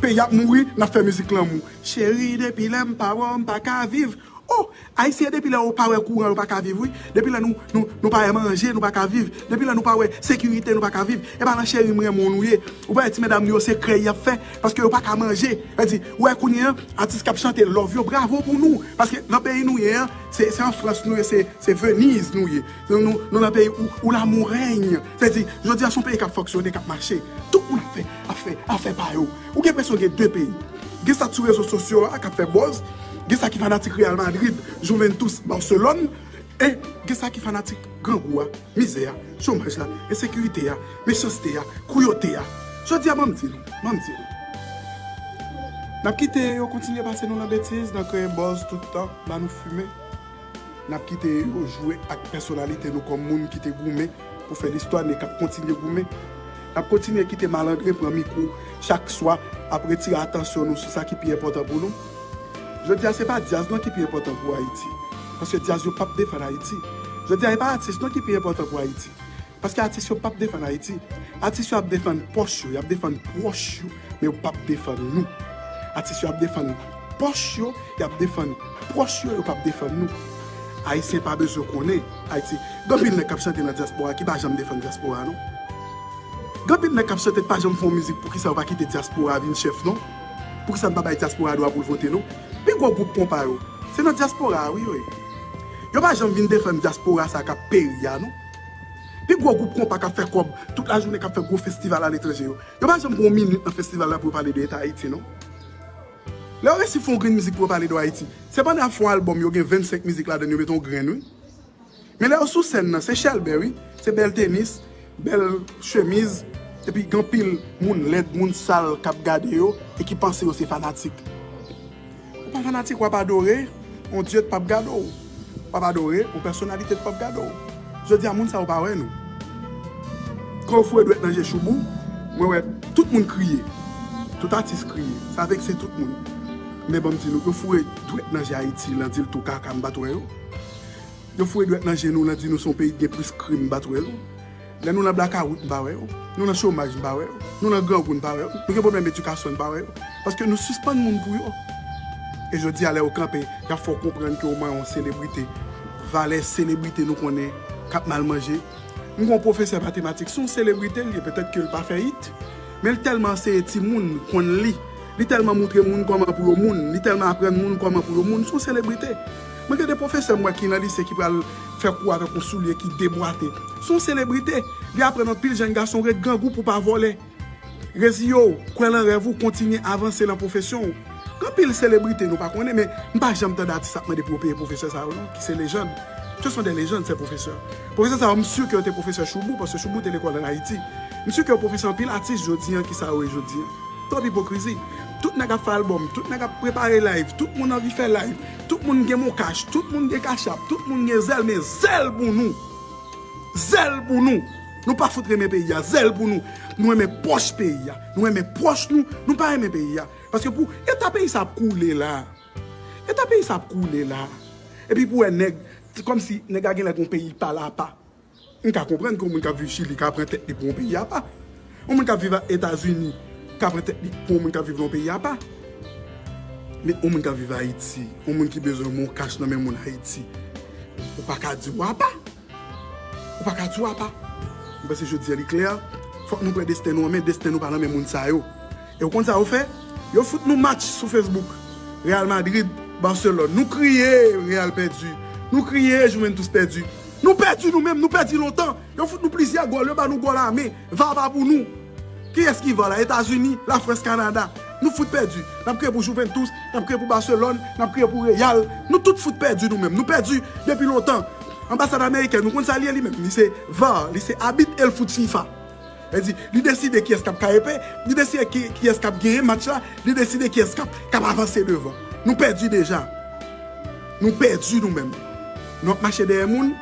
Peyi ap mouri, n ap fè mizik lanmou. Cheri, depi lè m pa wè w, m pa ka viv. Oh, Ayisyen, depi lè yo pa wè kouran, yo pa ka viv, wi. Depi lè nou, nou, nou pa wè manje, nou pa ka viv. Depi lè nou pa wè sekirite, nou pa ka viv. E pa nan cheri m renmen w nou ye. Ou pa wè ti medam nou yo, se krèy y ap fè, paske yo pa ka manje. Sa di, ou wè kounye a, atis k ap chante love yo, bravo pou nou. Paske nan peyi nou ye an, se, se an Frans nou ye, se, se Veniz nou ye. Nou, nou, nou nan peyi où, où l'amour règne. Sa di, jodi a, se yon peyi k ap fonksyone, k ap mache. Tout moun ap fè, ap fè, ap fè pa yo. Ou gen enpresyon gen de peyi. Gen sa k sou rezo sosyo a k ap fè buzz, gen sa ki fanatik Real Madrid, Juventus, Barcelone, e gen sa ki fanatik grangou a, mizè a, chomaj la, ensekirite a, mechanste a, kouyote a. Jodi a, ban m di nou, ban m di nou. N ap kite yo kontinye pase nou nan betiz, nan kreye buzz tout tan, ba nou fimen. N ap kite yo jwe ak pèsonalite nou kòm moun ki te goumen pou fè listwa, men k ap kontinye goumen. N ap kontinye kite malandren pran mikwo chak swa, ap retire atansyon nou sou sa ki pi enpòtan pou nou. Jodi a, se pa djaz non ki pi enpòtan pou Ayiti. Paske djaz yo p ap defann Ayiti. Jodi a, e pa atis non ki pi enpòtan pou Ayiti. Paske atis yo p ap defann Ayiti. Atis yo ap defann pòch yo, y ap defann pwòch yo, men yo p ap defann nou. Atis yo ap defann pòch yo, y ap defann pwòch yo, yo p ap defann nou. Ayisyen pa bezwen konnen Ayiti. Gen anpil nèg k ap chante nan dyaspora ki pa janm defann dyaspora, non. Gen anpil nèg k ap chante k pa janm fè yon mizik, poukisa yo pa kite dyaspora vin chèf, non? Poukisa n pa bay dyaspora dwa pou l vote, non? Pi gwo gwoup konpa yo, se nan dyaspora a, wi, yo ye. Yo pa janm vin defann dyaspora sa k ap peri a, non. Pi gwo gwoup konpa k ap fè kòb tout lajounen, k ap fè gwo festival aletranje yo, yo pa janm pran yon minit nan festival la pou yo pale de eta Ayiti, non. Lè yo resi fè yon grenn mizik pou yo pale de Ayiti, se pandan y ap fè yon albòm, yo gen vennsenk mizik ladan l, yo mete yon grenn, wi. Men lè yo sou sèn nan, se chèlbè, wi. Se bèl tenis, bèl chemiz, epi gen anpil moun lèd, moun sal k ap gade yo e ki panse yo se fanatik. Ou pa fanatik, w ap adore yon dye k p ap gade w. W ap adore yon pèsonalite k p ap gade w. Jodi a, moun sa yo pa wè nou. Kan yo foure dwèt nan je Choubou, mwen wè tout moun kriye. Tout atis kriye. Sa vekse tout moun. Men ban m di nou, yo foure dwèt nan je Ayiti, Landil tou kaka, m pa t wè yo. Yo foure dwèt nan je nou, Landil nou se yon peyi k gen plis krim, m pa t wè yo. Lè nou nan blakawout, m pa wè yo. Nou nan chomaj, m pa wè yo. Nou nan grangou, m pa wè yo. Nou gen pwoblèm edikasyon, m pa wè yo. Paske nou sispann moun pou yo. E jodi a, lè yo kanpe, y ap fè w konprann ke w manyen yon selebrite. Valè selebrite nou konnen k ap mal manje. M gen yon pwofesè matematik, se yon selebrite l ye, petèt ke l pa fè it, men l tèlman anseye timoun konn li, li tèlman moutre moun kòman pou yo moun, li tèlman aprann moun kòman pou yo moun, se yon selebrite. Mwen gen de pwofesè m wè ki nan lise ki pral fè kou avèk yon soulye ki debwate. Se yon selebrite. Li aprann anpil jèn gason ret grangou pou pa vòlè. Reziye w, kwè nan rèv ou, kontinye avanse nan pwofesyon w. Gen anpil selebrite nou pa konnen, men m pa janm tande atis ap mande pou yo peye pwofesè sa yo non, ki se lejann. Ce sont des légendes, ces professeurs. Pwofesè sa yo, m si ke yo te pwofesè Choubou, paske Choubou te lekòl ann Ayiti. M si ke yo pwofesè anpil atis jodi an, ki sa yo ye jodi an. Twòp ipokrizi. Tout nèg ap fè albòm, tout nèg ap prepare live, tout moun anvi fè live, tout moun gen MonCash, tout moun gen Cash App, tout moun gen zèl, men zèl pou nou. Zèl pou nou. Nou pa fout renmen peyi a, zèl pou nou. Nou renmen pòch peyi a. Nou renmen pòch nou, nou pa renmen peyi a. Paske pou eta peyi sa ap koule la. Eta peyi sa ap koule la. Epi pou wè nèg, se kòmsi nèg la genlè gon peyi pa l apa. M ka konprann ke yon moun k ap viv Chili ka pran tèt li pou yon peyi apa. Yon moun k ap viv Etazini ka pran tèt li pou yon moun k ap viv nan yon peyi apa. Men yon moun k ap viv Ayiti, yon moun ki bezwen MonCash nan men moun Ayiti, ou pa ka di w apa. Ou pa ka di w apa. M panse jodi a li klè. Fòk nou pran desten nou an men, desten nou pa nan men moun sa yo. E w konn sa yo fè? Yo fout nou match sou Facebook. Real Madrid, Barcelone. Nou kriye Real pèdi. Nou kriye Juventus pèdi. Nou pèdi nou menm, nou pèdi lontan. Yo fout nou plizyè gòl, yo ba nou gòl a men. Va pa pou nou. Kiyès ki va la? Etazini, Lafrans, Kanada. Nou fout pèdi. N ap kriye pou Juventus, n ap kriye pou Barcelone, n ap kriye pou Real. Nou tout fout pèdi nou menm. Nou pèdi depi lontan. Anbasad amerikèn, nou konn sa li ye li menm. Li se var, li se abit e l fout fifa. Sa vle di, li deside kiyès k ap kayepe, li deside ki, kiyès k ap genyen match la, li deside kiyès k ap, k ap avanse devan. Nou pèdi deja. Nou pèdi nou menm. Nou ap mache dèyè moun,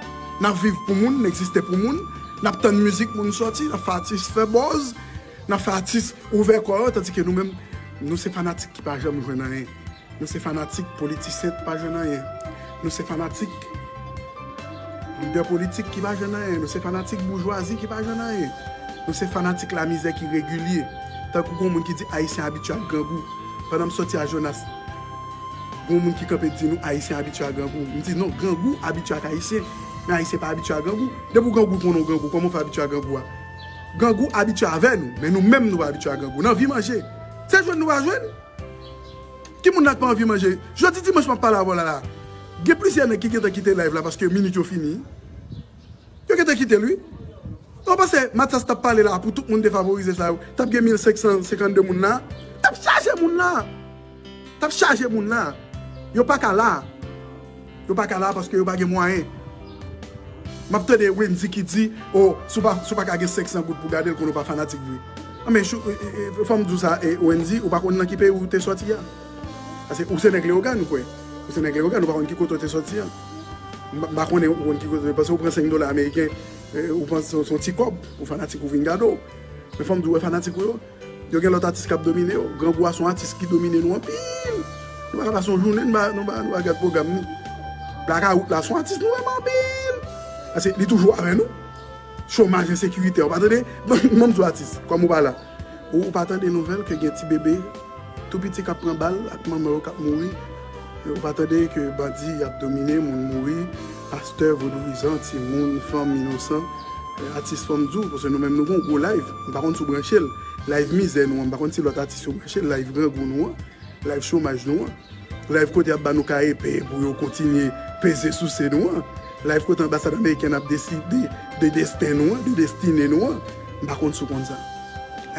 n ap viv pou moun, n egziste pou moun, n ap tann mizik moun sòti, n ap fè atis fè buzz, n ap fè atis ouvè kò yo, tandike nou menm, nou se fanatik ki pa janm jwenn anyen. Nou se fanatik politisyen ki pa jwenn anyen. Nou se fanatik lidè politik ki pa jwenn anyen. Nou se fanatik boujwazi ki pa jwenn anyen. Nou se fanatik lamizè ki regilye. Tankou gon moun ki di Ayisyen abitye ak grangou. Pandan m sòti a Jonas, gon moun ki kanpe di nou Ayisyen abitye ak grangou. M di non, grangou abitye ak Ayisyen, men Ayisyen pa abitye ak grangou. Depi w grangou, w konnen w grangou, kòman w fè abitye ak grangou a? Grangou abitye avè nou, men nou menm nou pa abitye ak grangou. Nan vi manje, se jwenn nou pa jwenn. Ki moun la k pa anvi manje? Jodi dimanch m ap pale avè w la la. Gen plizyè nèg ki gentan kite live la paske minit yo fini. Yo gentan kite l wi. Ou panse Mathias t ap pale la pou tout moun defavorize sa yo? T ap gen mil senk san senkannde moun la. T ap chaje moun la. T ap chaje moun la. Yo pa ka la. Yo pa ka la paske yo pa gen mwayen. M ap tande Wendy ki di, o, si w pa, si w pa ka gen senk san goud pou gade l, konnen w pa fanatik vre. Anben, fò m di w sa, e, Wendy, ou pa konn nan ki peyi w te sòti a. Paske ou se nèg Leyogàn, ou kwè. Ou se nèg Leyogàn, ou pa konn ki kote w te sòti a. M pa, m pa konnen ou konn ki kote, paske ou pran senk dola ameriken, e, ou panse se yon ti kòb, ou fanatik ou vin gade w. Men fò m di w, wè fanatik ou yo, yo gen lòt atis k ap domine yo. Grangou a se yon atis ki domine nou anpil. Nou pa ka pase yon jounen, nou pa, nou pa, nou pa gad pwogram ni. Blakawout la se yon atis nou renmen anpil. Paske li toujou avè nou. Chomaj, ensekirite, ou pa tande? Ban m di w atis, kòm ou pa la. Ou, ou pa tande nouvèl ke gen ti bebe tou piti k ap pran bal ak manman yo k ap mouri? Ou pa tande ke bandi ap domine, moun mouri, pastè, vodouyizan, timoun, fanm, inosan, e, atis, fò m di w, paske nou menm nou gen yon gwo live, m pa konn si w branche l, live mizè nou an, m pa konn si lòt atis yo branche l, live grangou nou an, live chomaj nou an, live kote y ap ba nou kayepe pou yo kontinye peze souse nou an, live kote anbasad amerikèn ap deside de desten nou an, de destine nou an, m pa konn si w konn sa.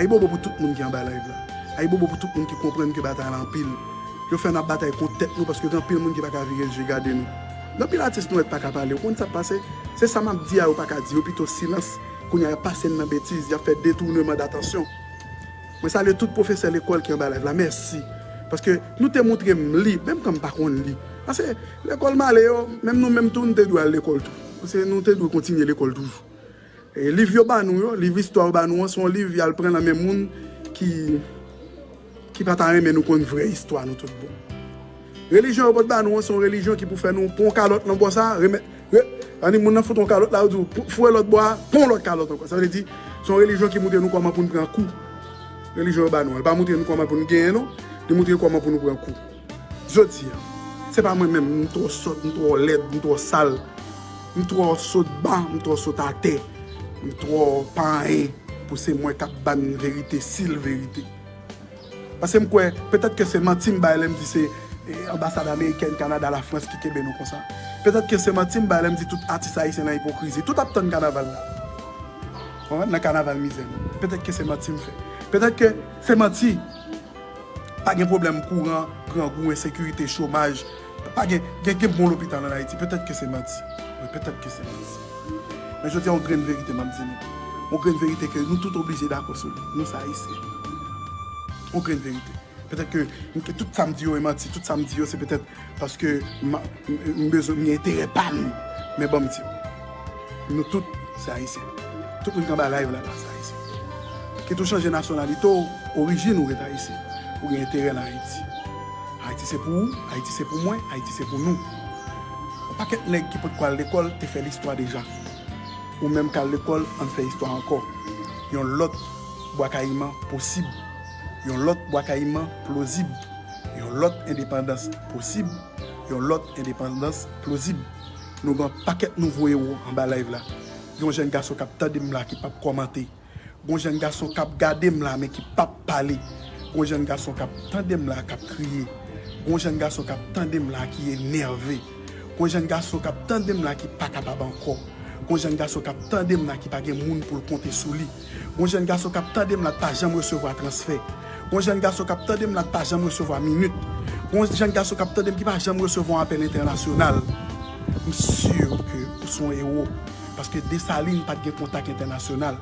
Ayibobo pou tout moun ki anba live la. Ayibobo pou tout moun ki konprann ke batay la anpil. Yo fè n ap batay kont tèt nou paske gen anpil moun ki pa ka vire je gade nou. Gen anpil atis nou wè ki pa ka pale. Ou konn sa k pase? Se sa m ap di a yo pa ka di. Yo pito silans. Kounye a y ap pase n nan betiz. Y ap fè detouneman datansyon. Mwen salye tout pwofesè lekòl ki anba live la. Mèsi. Paske nou te montre m li, menm kan m pa konn li. Paske lekòl m ale yo, menm nou menm tou, nou te dwe al lekòl tou. Paske nou te dwe kontinye lekòl toujou. E liv yo ba nou yo, liv istwa yo ba nou an, se yon liv y al pran nan men moun ki, ki pa ta renmen nou konn vrè istwa nou tout bon. Relijyon yo pot ba nou an, se yon relijyon ki pou fè nou pran yon kalòt nan bò sa, remèt, re, annik moun nan fout yon kalòt la, yo di w, pou, foure lòt bò a, pran yon lòt kalòt ankò. Sa vle di, se yon relijyon ki montre nou kòman pou n pran kou. Relijyon yo ba nou an, li pa montre nou kòman pou n genyen non, li montre kòman pou nou pran kou. Jodi a, se pa mwen menm, m twò sòt, m twò lèd, m twò sal, m twò sot ba, m twò sot atè, m twò pa anyen pou se mwen k ap ba n verite, sil verite. Paske m kwè, petèt ke se manti m bay lè m di se, e, anbasad amerikèn, Kanada, Lafrans ki kenbe nou konsa. Petèt ke se manti m bay lè m di tout atis ayisyen nan ipokrizi. Tout ap tann kanaval la. Konprann? Nan kanaval mizè nou. Petèt ke se manti m fè. Petèt ke se manti. Pa gen pwoblèm kouran, grangou, ensekirite, chomaj. Pa gen, gen, gen bon lopital ann Ayiti. Petèt ke se manti. Wi, petèt ke se manti. Men jodi a, yon grenn verite m ap di nou. Yon grenn verite ke nou tout oblije dakò sou li. Nou se Ayisyen. Yon grenn verite. Petèt ke, ke tout sa m di yo e manti. Tout sa m di yo, se petèt paske m, m, m bezwen, m gen enterè pa m. Men ban m di w. Nou tout se Ayisyen. Tout moun ki anba live la, la se Ayisyen. Kit ou chanje nasyonalite w, orijin ou ret Ayisyen. Ou gen enterè nan Ayiti. Ayiti se pou ou, Ayiti se pou mwen, Ayiti se pou nou. Yon pakèt nèg ki potko al lekòl te fè listwa deja. Ou menm k al lekòl, ann fè istwa ankò. Yon lòt Bwa Kayiman posib. Yon lòt Bwa Kayiman plozib. Yon lòt endepandans posib. Yon lòt endepandans plozib. Nou gen yon pakèt nouvo ewo anba live la. Gen yon jèn gason k ap tande m la ki p ap kòmante. Gen yon jèn gason k ap gade m la men ki p ap pale. Gen yon jèn gason k ap tande m la k ap kriye. Gen yon jèn gason k ap tande m la ki enève. Gen yon jèn gason k ap tande m la ki pa kapab ankò. Gen yon jèn gason k ap tande m la ki pa gen moun pou l konte sou li. Gen yon jèn gason k ap tande m la k pa janm resevwa transfè. Gen yon jèn gason k ap tande m la k pa janm resevwa minit. Gen yon jèn gason k ap tande m ki pa janm resevwa yon apèl entènasyonal. M si ke ou se yon ewo. Paske Desalin pa t gen kontak entènasyonal.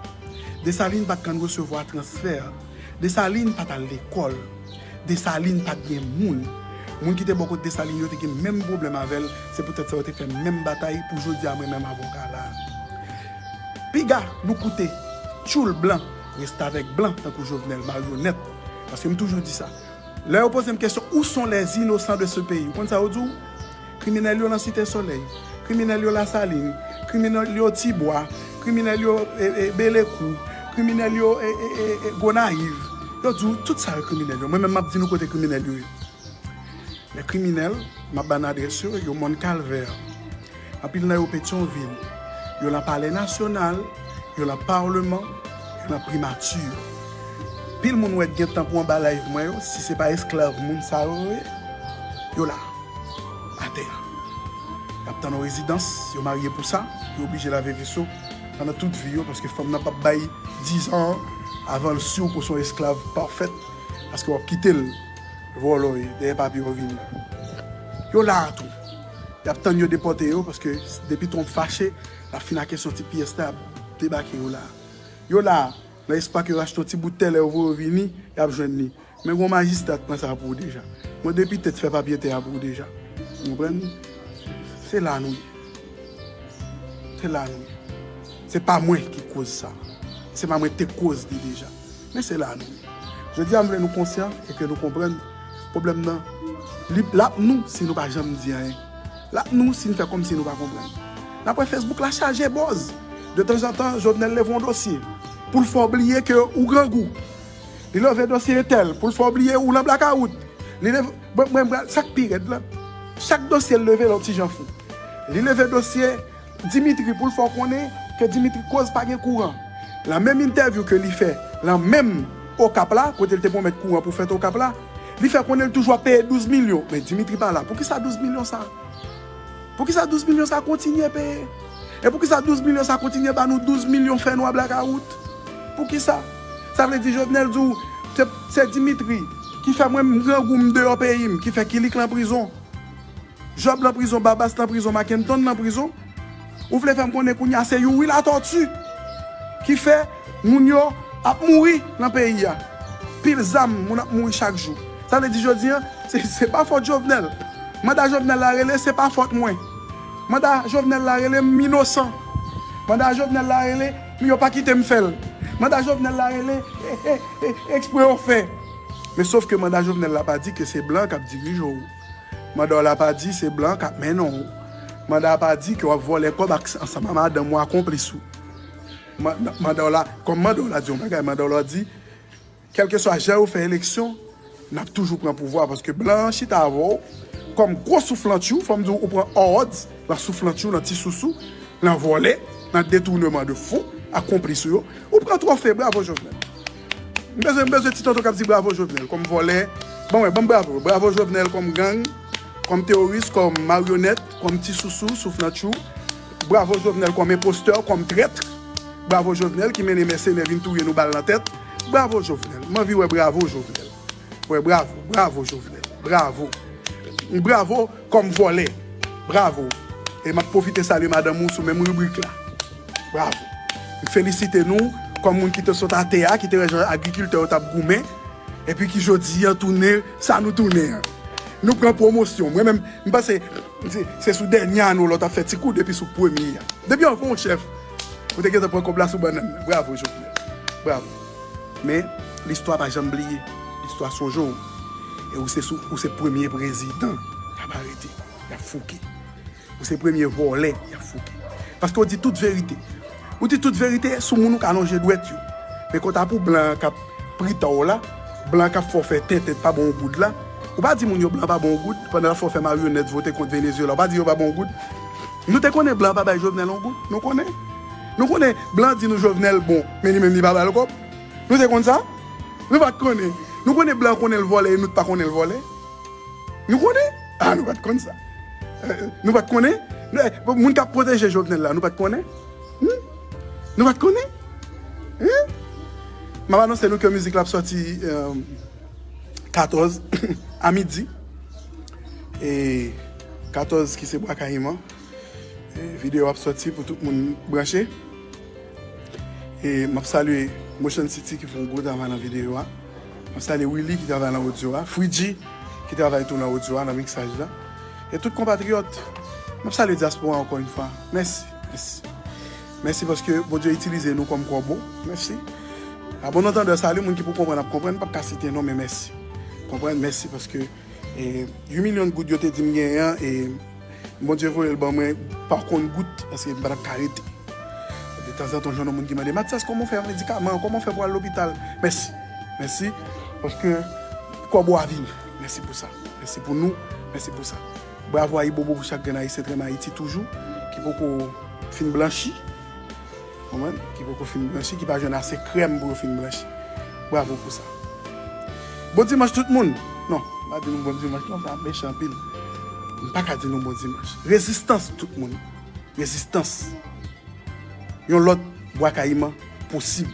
Desalin pa t konn resevwa transfè. Desalin pa t al lekòl. Desalin pa t gen moun. Moun ki te bò kot Desalin yo te gen menm pwoblèm avè l. Se poutèt sa yo te fè menm batay pou jodi a mwen menm avoka la. Piga nou koute tchoul blan, restavèk blan tankou Jovenel, maryonèt. Paske m toujou di sa. Lè yo poze m kesyon, où sont les innocents de ce pays? Ou konn sa yo di w? Kriminèl yo nan Site Solèy, kriminèl yo Lasalin, kriminèl yo Tibwa, kriminèl yo e, e, Belekou, kriminèl yo e, e, e, e, Gonayiv. Yo di w tout sa yo kriminèl yo. Mwen menm m ap di nou kote kriminèl yo ye. Lè kriminèl, m ap ba n adrès yo, yo Mòn Kalvè. Anpil nan yo Petyonvil. Yo nan Palè Nasyonal, yo nan Paleman, yo nan Primati. Pil moun w wè t gen tan pou anba live mwen yo, si se pa esklav moun sa yo ye, yo la, atè a. Y ap tann yon rezidans, yo marye pou sa, yo oblije lave veso pandan tout vi yo, paske fanm nan p ap bay dizan an avan l si w kou se yon esklav pafèt, paske w ap kite l vòlò ye, dèyè papye yo vini. Yo la a tou. Y ap tann yo depòte yo, paske depi Trump fache, l ap fin ak kesyon ti pyès la, y ap debake yo la a. Yo la a, nan espwa ke yo achte yon ti bout tè, lè yo voye yo vini, y ap jwenn li. Men gon majistra t pran sa pou ou deja. Mwen depi tèt fè papye tè a pou ou deja. Ou konprann? Se la nou ye. Se la nou ye. Se pa mwen ki koz sa. Se pa mwen te koz li deja. Men se la nou ye. Jodi a, m vle nou konsyan e ke nou konprann pwoblèm nan. Li, l ap nou si nou pa janm di anyen. L ap nou si n fè kòmsi nou pa konprann. N ap wè Facebook la chaje buzz. De tanzantan, Jovenel leve yon dosye pou l fè w bliye ke ou grangou. Li leve dosye entèl pou l fè w bliye ou nan blakawout. Li leve, mwen, mwen, mwen, sa k pi rèd la, chak dosye l leve la, yon ti jan fou. Li leve dosye Dimitri pou l fè w konnen ke Dimitri koz pa gen kouran. Nan menm entèvyou ke li fè, nan menm Okap la, kote l te pwomèt kouran pou fèt Okap la, li fè konnen l toujou ap peye douz milyon. Men Dimitri pa la. Poukisa douz milyon sa? Poukisa douz milyon sa kontinye peye? E poukisa douz milyon sa kontinye ba nou douz milyon fènwa blakawout? Poukisa? Sa vle di Jovenel di w, se, se Dimitri ki fè mwen m grangou, m deyò peyi m, ki fè Kilik nan prizon. Job nan prizon, Babas nan prizon, Mackenton nan prizon. Ou vle fè m konnen kounye a se Youri Latortue ki fè moun yo ap mouri nan peyi a. Pil zam, moun ap mouri chak jou. Sa vle di jodi a, se, se pa fòt Jovenel. Manda Jovenel la rele, se pa fòt mwen. Manda Jovenel la rele, m inosan. Manda Jovenel la rele, m yo pa kite m fè l. Manda Jovenel la rele, e, e, e, ekspre yo fè. Men sof ke manda Jovenel la pa di ke se blan k ap dirije w. Manda w la pa di se blan k ap mennen w. Manda a pa di ke w ap vòlè kòb ak, ansanm ak madanm ou a konplis ou. Ma-, manda w la, kòm manda w la di yon bagay, manda w la di, kèlkeswa jan yo fè eleksyon, n ap toujou pran pouvwa, paske blan an chita avè w kòm gwo souflantchou, fò m di w, ou pran òd nan souflantchou, nan ti sousou, nan vòlè, nan detournement de fonds, ak konplis ou yo. Ou pran twofe, bravo Jovenel. M bezwen, m bezwen ti tonton k ap di bravo Jovenel kòm vòlè. Ban mwen, ban m bravo. Bravo Jovenel kòm gang, kòm teworis, kòm maryonèt, kòm ti sousou, souflantchou. Bravo Jovenel kòm enpostè, kòm trèt. Bravo Jovenel ki mennen mèsenè vin touye nou bal nan tèt. Bravo Jovenel. M anvi wè bravo Jovenel. Wè, bravo, bravo Jovenel, bravo. Bravo kòm vòlè, bravo. E m ap pwofite salye madanm ou sou menm ribrik la. Bravo. M felisite nou kòm moun ki te sot atè a, ki te wè jan agrikiltè yo t ap goumen, epi ki jodi a tounen sa nou tounen an. Nou pran pwomosyon. Mwen menm, m panse se, se sou dènye a nou lòt ap fè ti kou depi sou premye a. Depi anvan w chèf, ou te gentan pran kòb la sou bannann nan. Bravo Jovenel. Bravo. Men, listwa pa janm bliye. Listwa sonje w. E ou se sou, ou se premye prezidan y ap arete, y ap fouke. Ou se premye vòlè y ap fouke. Paske ou di tout verite. Ou di tout verite sou moun ou ka lonje dwèt yo. Men kanta pou blan an k ap prita w la, blan an k ap fè w fè tenten pa bon yon goud la, ou pa di moun yo blan pa bon yon goud, pandan l ap fè w fè maryonèt vote kont Venezuela, ou pa di yo pa bon yon goud. Nou te konnen blan pa bay Jovenel yon goud. Nou konnen. Nou konnen blan di nou Jovenel bon, men li menm li pa ba l kòb. Nou te konn sa? Nou pa t konnen. Nou konnen blan konnen l vòlè e nou t pa konnen l vòlè. Nou konnen? Ah, nou pa t konn sa. Eh, nou pa t konnen? Nou, eh, moun k ap pwoteje Jovenel la, nou pa t konnen? Hmm? Nou pa t konnen? Hein? M ap anonse nou ke mizik la ap sòti, eh, katòz a midi. E katòz ki se Bwa Kayiman. Videyo ap sòti pou tout moun branche. E m ap salye Motion City ki fè yon gwo travay nan videyo a. M ap salye Willy ki travay nan odyo a. Fridji ki travay tou nan odyo a, nan miksaj la. E tout konpatriyòt, m ap salye dyaspora ankò yon fwa. Mèsi, mèsi. Mèsi paske Bondye itilize nou kòm kòbo. Mèsi. A bon antandè, salye moun ki pou konprann ap konprann, m p ap ka site non, men mèsi. Konprann, mèsi paske e, uit milyon goud yo te di m genyen an, e Bondye voye l ban mwen pa kont gout, paske m pa t ap ka rete. De tanzantan, jwenn yon moun ki mande, Mathias, kòman w fè ak medikaman? Kòman w fè pou al lopital? Mèsi. Mèsi. Paske kòbo a vini. Mèsi pou sa. Mèsi pou nou. Mèsi pou sa. Bravo a Ibobo pou chak grenn Ayisyen k renmen Ayiti toujou, ki poko fin blanchi. Konprann? Ki poko fin blanchi, ki pa jwenn ase krèm pou yo fin blanchi. Bravo pou sa. Bon dimanch tout moun. Non, m pa di nou bon dimanch non, sa ap mechan anpil. M pa ka di nou bon dimanch. Rezistans tout moun. Rezistans. Yon lòt Bwa Kayiman posib.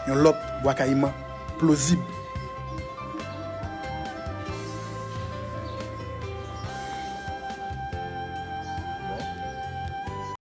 Yon lòt Bwa Kayiman plozib.